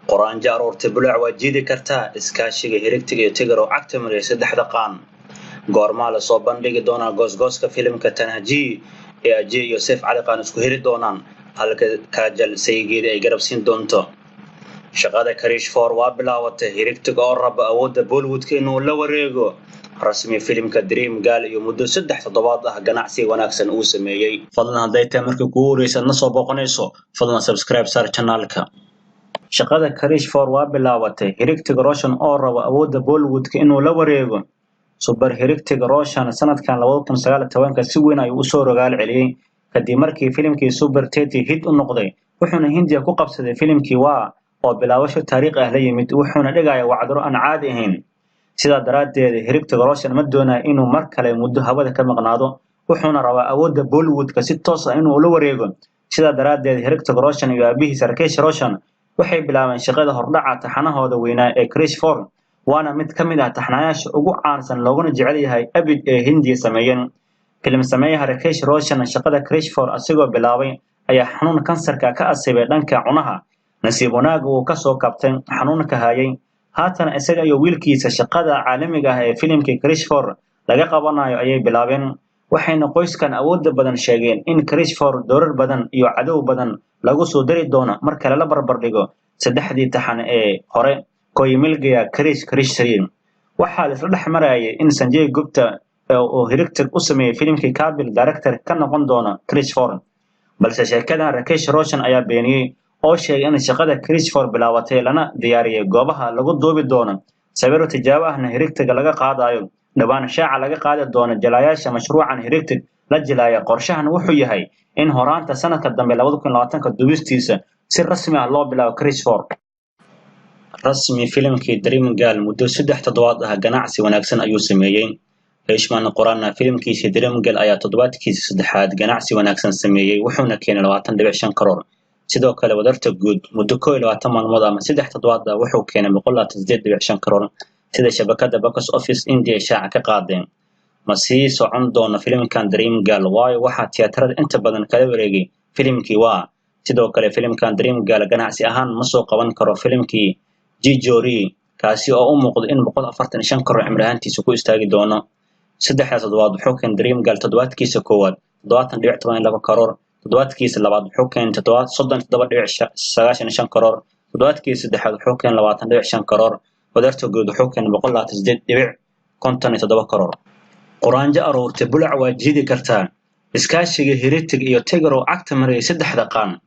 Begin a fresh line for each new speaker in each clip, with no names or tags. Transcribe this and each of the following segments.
Quraanjo aroortay bulac waa jiidi kartaa. Iskaashiga Hrithik iyo Tiger oo cagta mariyay saddexda qaan. Goormaa la soo bandhigi doonaa goosgooska filimka Tanhaji ee Ajay iyo Saif Ali Khan isku heli doonaan, halka Kajal saygeeda ay garab siin doonto. Shaqada Krrish 4 waa bilaabatay. Hrithik oo raba awoodda Bollywoodka inuu la wareego. Rasmi filimka Dream Girl iyo muddo 3 toddobaad ah ganacsi wanaagsan uu sameeyay. Fadlan hadday tahay markii kugu horreysay aad na soo booqanayso, fadlan subscribe saar channelka. Shaqada Krrish 4 waa bilaabatay. Hrithik Roshan oo raba awoodda Bollywoodka inuu la wareego. Super Hrithik Roshan sanadkan 2019 si weyn ayuu u soo rogaal celiyay kadib markii filimkii Super 30 hit u noqday, wuxuuna Hindiya ku qabsaday filimkii Waa oo bilaabasho taariikhi ah la yimid, wuxuuna dhigaya wacdaro aan caadi ahayn. Sidaa daraaddeed Hrithik Roshan ma doonayo inuu mar kale muddo hawada ka maqnaado, wuxuuna rabaa awoodda Bollywoodka si toos ah inuu ula wareego. Sidaa daraaddeed Hrithik Roshan iyo aabihiis Rakesh Roshan waxay bilaabeen shaqada hordhaca taxanahooda weynaa ee Krrish 4, waana mid ka mid ah taxanayaasha ugu caansan looguna jecel yahay abid ee Hindiya sameeyeen. Filim sameeyaha Rakesh Roshan shaqada Krrish 4 asagoo bilaabay ayaa xanuun kansarka ka asiibay dhanka cunaha. Nasiib wanaag uu ka soo kabtay xanuunka hayay. Haatan isaga iyo wiilkiisa shaqada caalamiga ah ee filimkii Krrish 4 laga qabanayo ayay bilaabeen. Waxayna qoyskan awoodda badan sheegeen in Krrish 4 doorar badan iyo cadow badan lagu soo dari doono marka lala barbar dhigo saddexdii taxan ee hore. Koi Mil Gaya, Krrish, Krrish 3. Waxaa la isla dhex marayay in Sanjay Gupta oo Hrithik u sameeyay filimkii Kaabil director ka noqon doono Krrish 4, balse sheekadan Rakesh Roshan ayaa beeniyay oo sheegay in shaqada Krrish 4 bilaabatay lana diyaariyay goobaha lagu duubi doono, sawirro tijaabo ahna Hrithik laga qaadayo. Dhawaan shaaca laga qaadi doono jilayaasha mashruucan Hrithik la jilaya. Qorshahan wuxuu yahay in horaanta sanadka dambe 2020 duubistiisa si rasmi ah loo bilaabo Krrish 4. Rasmi filimkii Dream Girl muddo 3 toddobaad ah ganacsi wanaagsan ayuu sameeyay. Ayushmann Khurrana filimkiisii Dream Girl ayaa toddobaadkiisii saddexaad ganacsi wanaagsan sameeyay, wuxuuna keenay 20.5 karoor. Sidoo kale wadarta guud muddo 21 maalmood ama 3 toddobaad ah wuxuu keenay 128.5 karoor, sida shabakadda Box Office India shaaca ka qaaday. Ma sii socon doono filimkan Dream Girl, waayo waxaa tiyaatarada inta badan kala wareegay filimkii Waa. Sidoo kale filimkan Dream Girl ganacsi ahaan ma soo qaban karo filimkii Chhichhore, kaasi oo u muuqdo in 145 karoor cimri ahaantiisa ku istaagi doono. Saddexda toddobaad wuxuu keenay Dream Girl toddobaadkiisa koowaad 70.12 karoor, toddobaadkiisa labaad wuxuu keenay 37.95 karoor, toddobaadkiisa saddexaad wuxuu keenay 20.5 karoor, wadarta guud wuxuu keenay 128.57 karoor. Quraanjo aroortay bulac waa jiidi kartaa. Iskaashiga Hrithik iyo Tiger oo cagta mariyay saddexda qaan.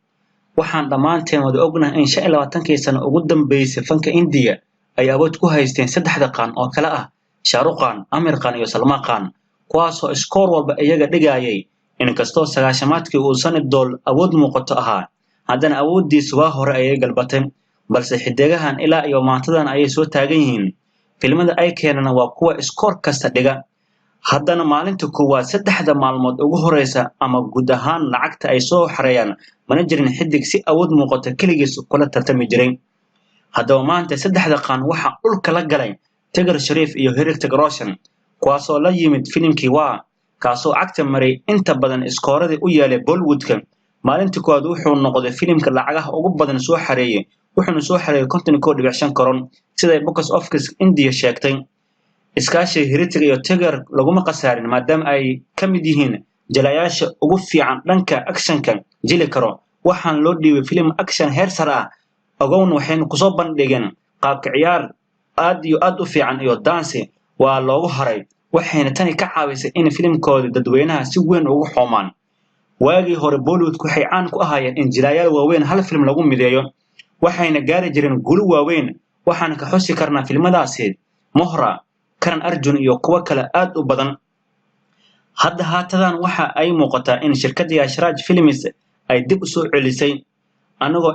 Waxaan dhammaanteen wada ognahay in 25kii sano ugu dambeysay fanka Hindiya ay awood ku haysteen saddexda qaan oo kala ah Shah Rukh Khan, Aamir Khan iyo Salman Khan, kuwaasoo iskoor walba iyaga dhigayay. Inkastoo sagaashamaadkii uu Sunny Deol awood muuqato ahaa, haddana awooddiisu waa hore ayay galbatay, balse xidigahan ilaa iyo maantadan ayay soo taagan yihiin. Filimada ay keenaan waa kuwa iskoor kasta dhiga. Haddana maalinta koowaad saddexda maalmood ugu horeysa ama guud ahaan lacagta ay soo xareeyaan mana jirin xidig si awood muuqato keligiis kula tartami jiray. Haddaba maanta saddexda qaan waxaa dhulka la galay Tiger Shroff iyo Hrithik Roshan, kuwaasoo la yimid filimkii Waa, kaasoo cagta maray inta badan iskooradii u yeelay Bollywoodka. Maalinta koowaad wuxuu noqday filimka lacagaha ugu badan soo xareeyay, wuxuuna soo xareeyay 51.5 karoor, sida ay Box Office India sheegtay. Iskaashiga Hrithik iyo Tiger laguma khasaarin maadaama ay ka mid yihiin jilayaasha ugu fiican dhanka actionka jili karo. Waxaana loo dhiibay filim action heer sare ah. Ogowna waxayna kusoo bandhigeen qaabka ciyaar aad iyo aad u fiican iyo daansi waa loogu haray, waxayna tani ka caawisay in filimkooda dadweynaha si weyn ugu xoomaan. Waagii hore Bollywoodku waxay caan ku ahaayeen in jilayaal waaweyn hal filim lagu mideeyo, waxayna gaari jireen guulo waaweyn. Waxaan ka xusi karnaa filimadaasi Mohra, Karan Arjun iyo kuwo kale aad u badan. Hadda haatadan waxa ay muuqataa in shirkadda Yash Raj Films ay dib u soo celisay anagoo